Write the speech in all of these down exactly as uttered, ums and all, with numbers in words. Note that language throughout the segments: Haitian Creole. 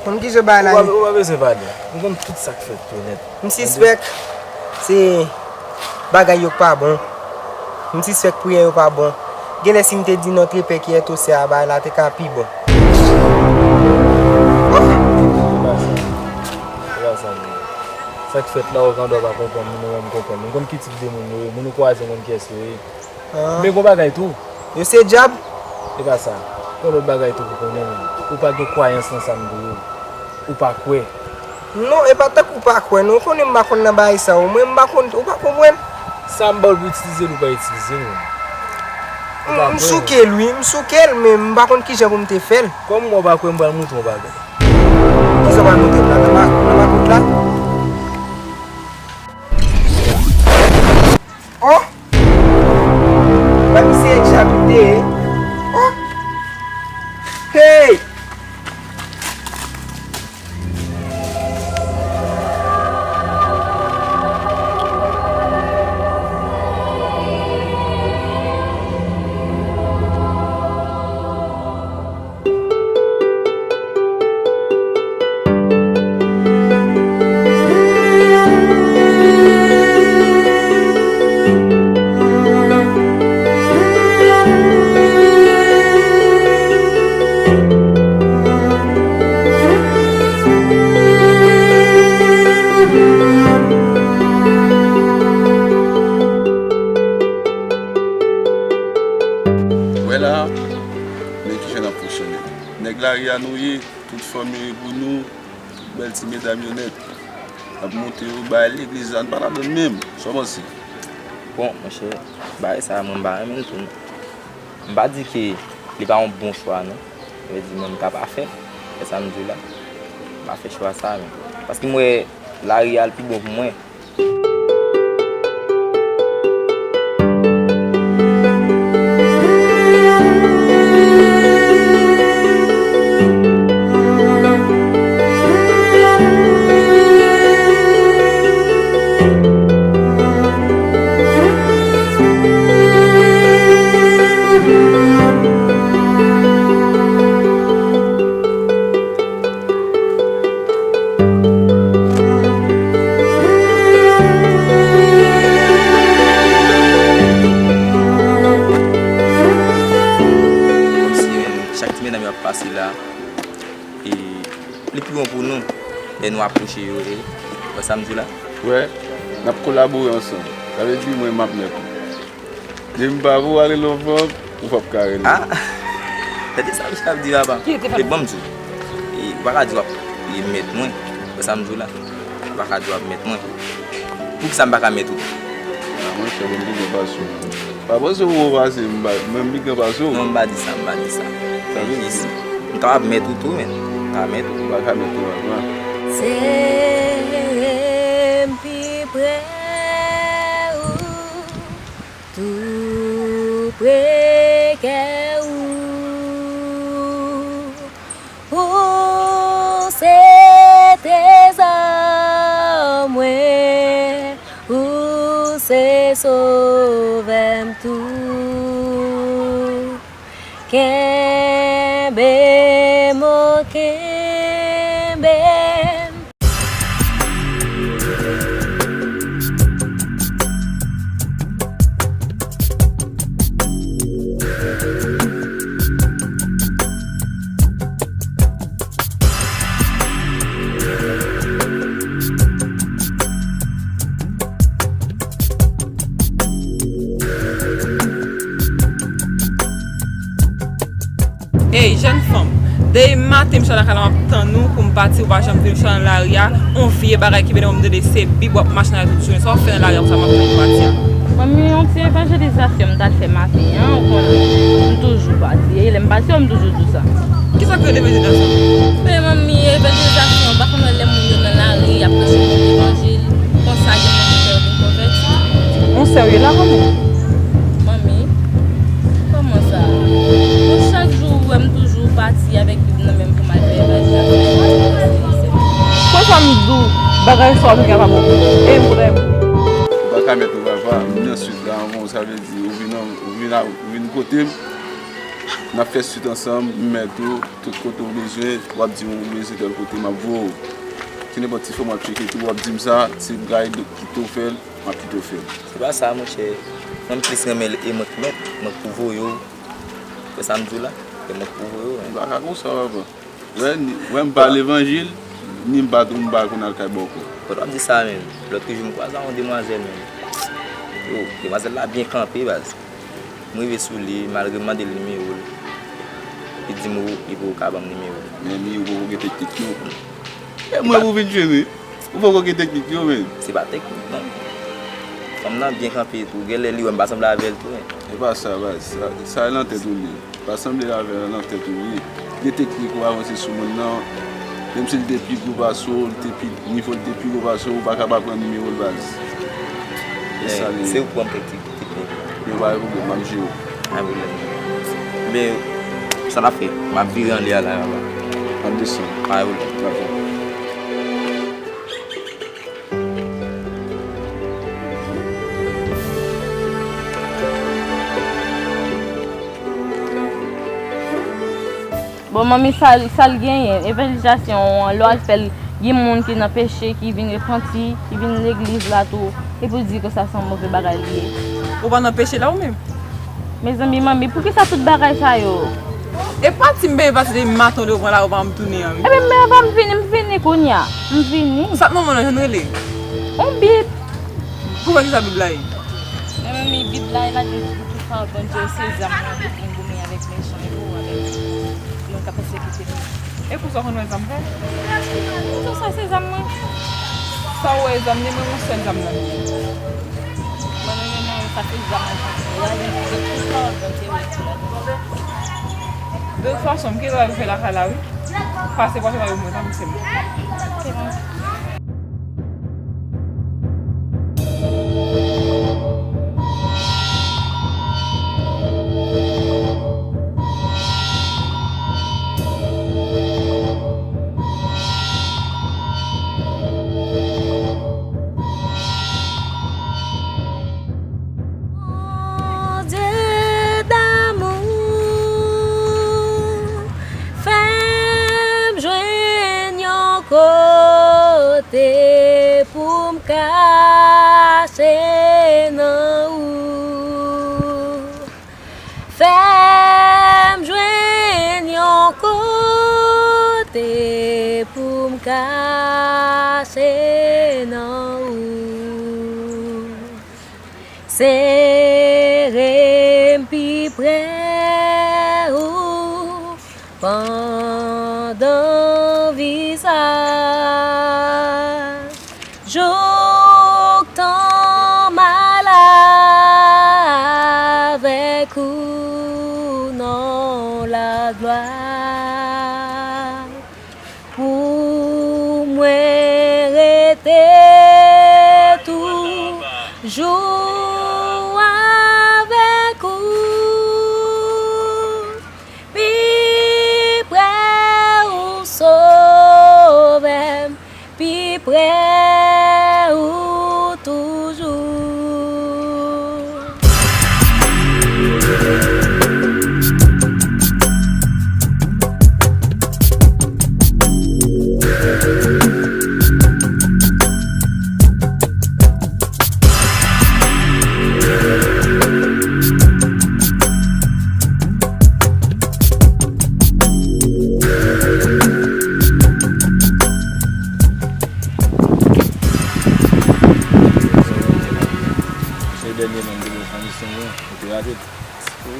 Konn kijan bagay la ye? Ou pa bezwen pale. M konn tout sa k fèt tou nèt. M sispèk se bagay yo k pa bon. M sispèk priyè yo pa bon. Genlè si m te di non trepèk yè tou sè a, bagay la te ka pi bon. Se pa sa. Se pa sa, non. Sa k fèt la, ou kandwa pa konprann, mwen menm m konprann. M konn ki tip de moun yo ye, moun ou kwaze, m konn kiyès yo ye. Men gon bagay tou. Yo se dyab? E pa sa. Gon lòt bagay tou pou konnen, ou pa gen kwayans nan sa m di w. Ou pa kwè. Non, e pa tankou w pa kwè, non. Ou konnen m pa konn nan bagay sa yo. Mwen, m pa konn, ou pa konprann? Sa m ba w pou itilize l, ou pa itilize l, menm. M, m souke l, wi. M souke l, men m pa konn kijan pou m te fè l. Kòm ou pa kwè, m pral montre w yon bagay. Kisa w pral montre m la? Nan ma-, nan makout la? Oh! Wè misye e djab li te ye. Oh! Hey! Wè la, men kijan n ap fonksyone. Nèg lari a nou ye, tout fanm yo ye pou nou, bèl ti medam yo nèt. N ap monte yo bay legliz la, n pa ladann menm. Sa w panse? Bon, monchè, bagay sa a, mwen, m pa renmen l tou, non. M pa di ke li pa yon bon chwa, non. Sa vle di, mwen, m ka pa fè l. Wè sa m di w la. M pa fè chwa sa a, non. Paske m wè lari a, l pi bon pou mwen. Kòmsi, eh, chak ti medam yo ap pase la, e li pi bon pou nou lè nou apwoche yo, e, wè sa m di w la? Wè, n ap kolabore ansanm. Sa vle di mwen, m ap mèt ou. Depi m pa pou w ale lòvan, ou p ap ka rele. Ah! Tande sa misye ap di, papa. E ban m di w. E, ou pa ka di w ap, e, mèt mwen. Wè sa m di w la? Ou pa ka di w ap mèt mwen. Poukisa m pa ka mèt ou? Ah, monchè, mwen m pi gran pase w. Pa panse ou wo pase m, m pa, mwen m pi gran pase w. Non, m pa di sa, m pa di sa. Sa vle di? M kapab mèt ou tou, men. M ka mèt ou. Ou pa ka mèt ou, papa. Sere m pi pre ou. Tou pre kè ou, ou se trezò mwen, ou se sovè m tou. Kenbe m, o, kenbe m. Ey, jèn fanm, depi maten m chita lakay la, m ap tann ou pou m pati, ou pa janm vin, m chita nan lari a, on vye bagay ki benen w, m tande se Bib w ap mache nan lari tout jounen. Sa w ap fè nan lari a konsa maten pou pati a? Manmi, yon ti evanjelizasyon m t al fè maten an, ou konnen, m toujou pati. E lè m pati, m toujou di w sa. Kisa k rele evanjelizasyon? Men manmi, evanjelizasyon, ou pa konn wè lè moun yo nan lari, y ap preche moun levanjil, konsa gen moun ki fè yo vin konvèti? On sè w ye la, manmi? Manmi, kòman sa? Bon, chak jou ou wè m toujou pati avèk Bib nan men m pou m al fè evanjelizasyon. Konsa m di w, bagay sa w ap gen pa bon. E m konnen. Ou pa ka mèt ou papa, m nan swit la, anvan, sa vle di, ou vin, ou vin, ou vin kote m. N ap fè swit ansanm, m mèt ou, tout kote w bezwen, w ap di m ou bezwen tèl kote, m ap voye w. Ki nenpòt ti fòm w ap tcheke tou, w ap di m sa, se bagay de kite w fè l, m ap kite w fè l. Se pa sa, monchè. Mwen, m plis renmen l e mwen k mèt, mwen k pou voye w. Se sa m di w la, e mwen k pou voye w, men. M pa ka konsa, papa. Wè, ni, wè, m pa levanjil, ni m pa, m pa konn al kay bòkò. Kot w ap di sa menm? Lòt jou m kwaze yon demwazèl menm. Yo, demwazèl la byen kanpe, baz. M rive sou li, malgre m mande l nimewo l, li di m ou, li poko ka ban m nimewo l. Men li, ou poko gen teknik yo. E mwen pou vin jwenn li. Ou poko gen teknik yo, men. Se pa teknik, non. Fanm nan byen kanpe tou. Genlè li wè m pa sanble avè l tou, men. E pa sa, baz. Sa, sa e nan tèt ou li ye. Pa sanble avè l nan tèt ou li ye. Gen teknik ou avanse sou moun nan. Menm si l te pi gwo pase w, l te pi, nivo l te pi gwo pase w, ou pa ka pa pran nimewo l, baz. E sa li ye. Se ou k ban m teknik. Yo, pa gen pwoblèm, m ap jere w. Pa gen pwoblèm. Men, sa n ap fè? M ap vire anlè a la, la. M ap desann. Pa gen pwoblèm. Dakò. Bon, manmi, sa l, sa l genyen? Evanjelizasyon an, lè w al fè l, gen moun ki nan peche, ki vin repanti, ki vin legliz la tou, epi w di ke sa se yon move bagay li ye. Ou pa nan peche la ou menm? Mezanmi, manmi, poukisa tout bagay sa yo? E pati m benyen pase depi maten w te pran la, ou pa m tounen an, wi. Ebyen, men anvan m vini, m vini kounye a. M vini. Sa k nan men w lan, jan l rele? On Bib. Pou wè kisa Bib la ye? Men manmi, Bib la, e la di pou tou fwa Bondye se zam mwen pou m goumen avèk mechan yo, avèk moun k ap pèsekite m. E pou sa w konn wè zam fè? Pou sa se zam mwen. Sa w wè e zam li, mwen yon sèl zam nan li ye. Mwen menm, mwen, sa se zam mwen konn wè. E la di pou tou fwa Bondye wè sou lavi mwen. De tout fason, m kite travay pou fè lakay la, wi. Pase pase travay pou mwen, tanpri, se mwen. Ok, bon. Bondye damou, fè m jwenn yon kote pou m kache nan ou. Fè m jwenn yon kote pou m kache nan ou. Sere m pi pre ou pandan vi sa. Jouk tan m al avèk ou nan laglwa. Pou mwen rete toujou avèk ou, pi pre ou, Sovè m, pi pre ou toujou. Se dènye non m te voye fè misyon yo, ou te rate l. Wi.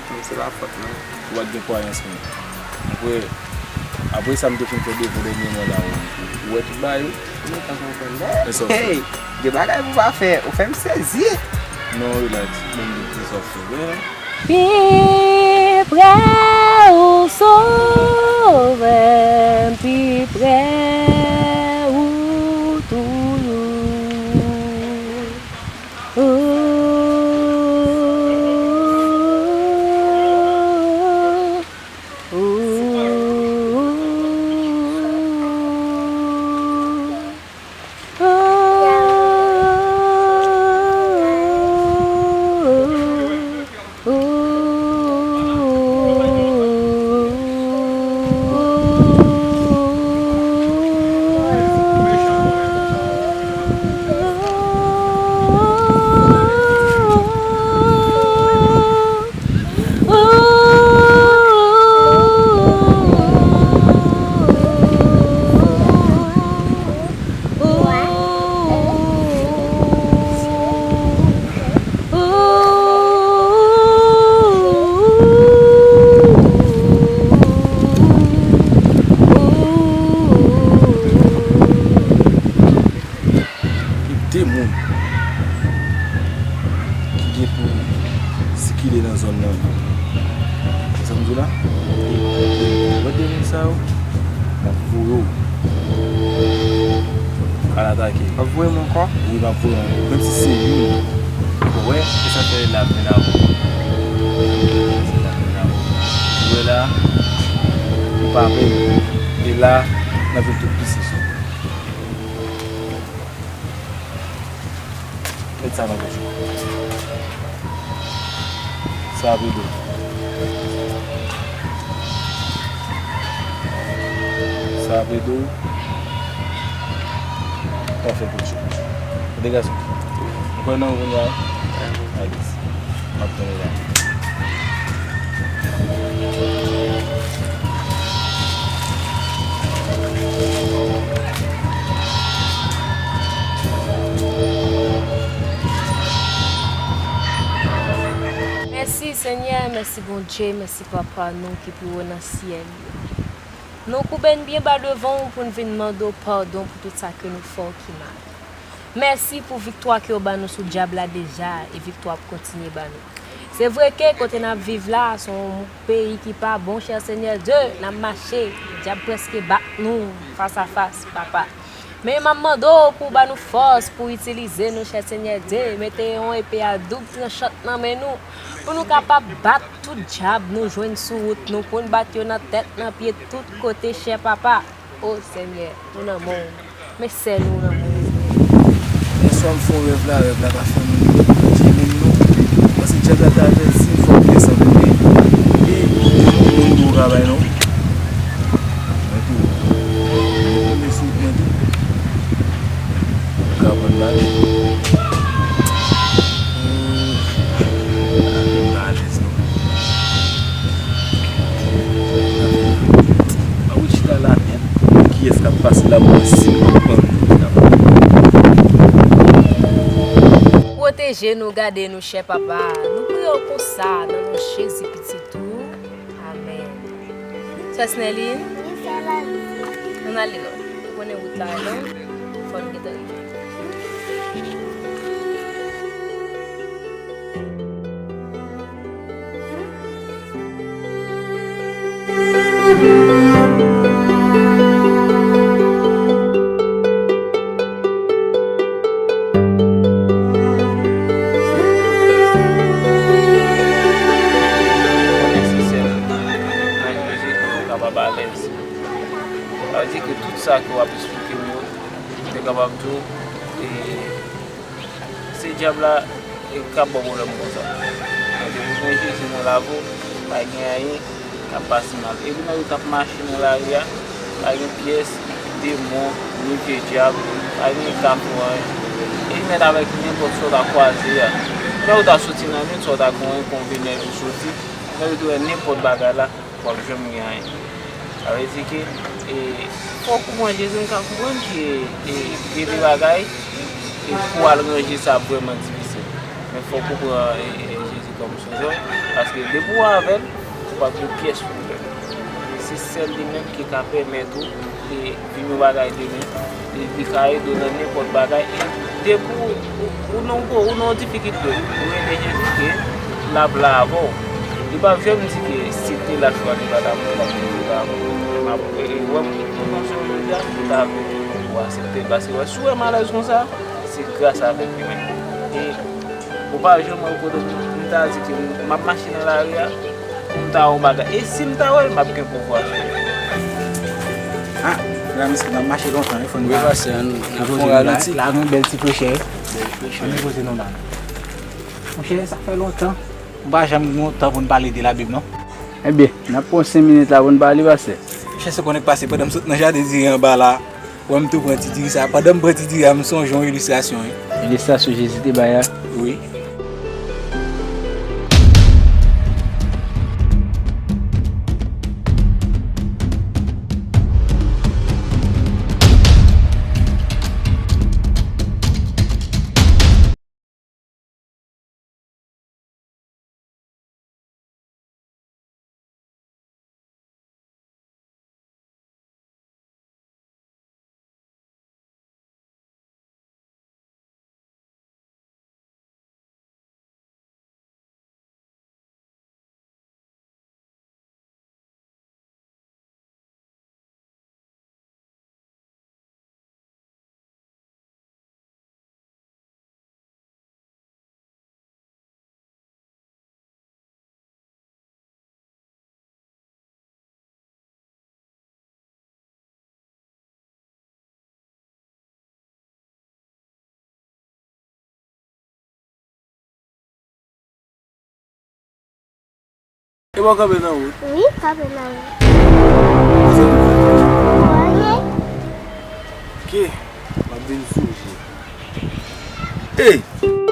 Men se pa fòt mwen. Ou pa t gen kwayans mwen. Apre, apre sa m te fin fè devan dènye mwa la, ou, ou wè tout bagay, wi. Mwen pa konprann non. Men sa w fè. Hey! Gen bagay pou pa fè, ou fè m sezi. Non, relax. Mwen m di sa w fè. Pi pre ou, Sovè m, pi pre ou toujou. Ou, ou, ou. Gen pou sikile nan zòn nan. Sa m di w la? E, e, wè de moun sa yo? M ap voye w al atake. W ap voye m ankò? Wi, m ap voye w ankò. Menm si se youn. Ou wè, e sa fè l ap vin avè w. Ou wè la, ou pa pè. E la, n ap vin tout pise sou ou. Met sa nan pòch ou. Sa ap ede w. Sa ap ede w. Pafè pou tchou. Tande gason. Ou kwè nan ou kounye a? Alèz. M ap tann ou la. Mèsi, Senyè, mèsi, Bondye, mèsi, Papa nou ki pi wo nan syèl yo. Nou koube n byen ba devan w pou n vin mande w padon pou tout sa ke nou fè w ki mal. Mèsi pou viktwa ke w ba nou sou dyab la deja, e viktwa w ap kontinye ba nou. Se vre ke kote n ap viv la, se yon peyi ki pa bon, chè Senyè Dye, n ap mache, dyab prèske bat nou fas a fas, Papa. Men m ap mande w pou w ba nou fòs pou itilize nou, chè Senyè Dye, mete yon epe a doub tranchant nan men nou, pou nou kapab bat tout dyab nou jwenn sou wout nou, pou n bat yo nan tèt, nan pye, tout kote, chè Papa. O Senyè, nou nan men w. Men sèl ou nan men w. Yèswa m fè yon rèv la, rèv la pa fè moun yo, Dye menm non. Paske dyab la te avèti m fò pyès an vre. E moun tou ka bay non. Mwen tou. Mwen tonbe sou mwen tou. Ou ka pran bagay. Hmm. M pa alèz non. Mwen chita la nèt. Kiyès k ap pase la pou mwen si m konprann? Pwoteje nou, gade nou, chè Papa. Nou priye w konsa, nan non Jezi, Pitit ou. Amèn. Sè Snèlin? Wi, sè Lalise. Ann ale non. Ou konnen wout la, non? Fò n gentan rive. Konnen se sèl nan Jezi ke nou kapab alèz. Sa vle di ke tout sa ke w ap eksplike m yo, m te kapab di w, e, se dyab la, e, k ap ba w pwoblèm konsa. Men depi w gen Jezi nan lavi w, pa gen anyen k ap pase mal. Epi nan yo k ap mache nan lari a, pa gen pyès demon, ni vye dyab, pa gen kafou anyen. E li mèt avèk nenpòt sa w ta kwaze a. Lè w ta soti nan nwit, sa w ta gen yon konvenè pou soti. Lè w te wè nenpòt bagay la, w ap janm gen anyen. Sa vle di ke, e, fòk ou pran Jezi, nou ka konprann ke, e, gen de bagay, e, pou w al ranje sa ap vrèman difisil. Men fòk ou pran, e, e, Jezi kòm sovè w, paske depi w avè l, ou p ap gen pyès pwoblèm. Se sèl li menm ki ka pèmèt ou, e, vin yon bagay demen, e li ka ede w nan nenpòt bagay. E depi w, ou, ou nan gwo, ou nan difikilte, ou rele Jezi ke l ap la avè w. Li p ap janm di ke si l te lach ou a, li pa t ap, li pa t ap la avè w. M ap, e, e, wè m, m nan sou jodi a, m ta vle ou aksepte l. Paske wè, si w wè m alèz konsa, se gras avèk li menm. E ou pa janm wè kote m, m ta di ke m, m ap mache nan lari a, pou m ta wè yon bagay. E si m ta wè l, m ap gen pouvwa sou li. Ah, frè Miski, n ap mache lontan, wi, fò n... Wi, pastè, ann, ann fè yon ralenti. La, gen yon bèl ti frechè, wi. Bèl frechè. Ann poze nou la. Monchè, sa fè lontan. Nou pa janm gen yon tan pou n pale de Labib, non? Ebyen, n ap pran senk minit la pou n pale, pastè. Monchè, se konnen k pase pandan m sot nan jaden diri anba la. Wè m tou pran ti diri sa. Pandan m pran ti diri a, m sonje yon ilistrasyon, wi. Ilistrasyon Jezi te bay a? Wi. Ou kanpe nan wout. Wi, kanpe nan wout. Sa w vle? Mwen, Ok. M ap vin sou ou. Ey!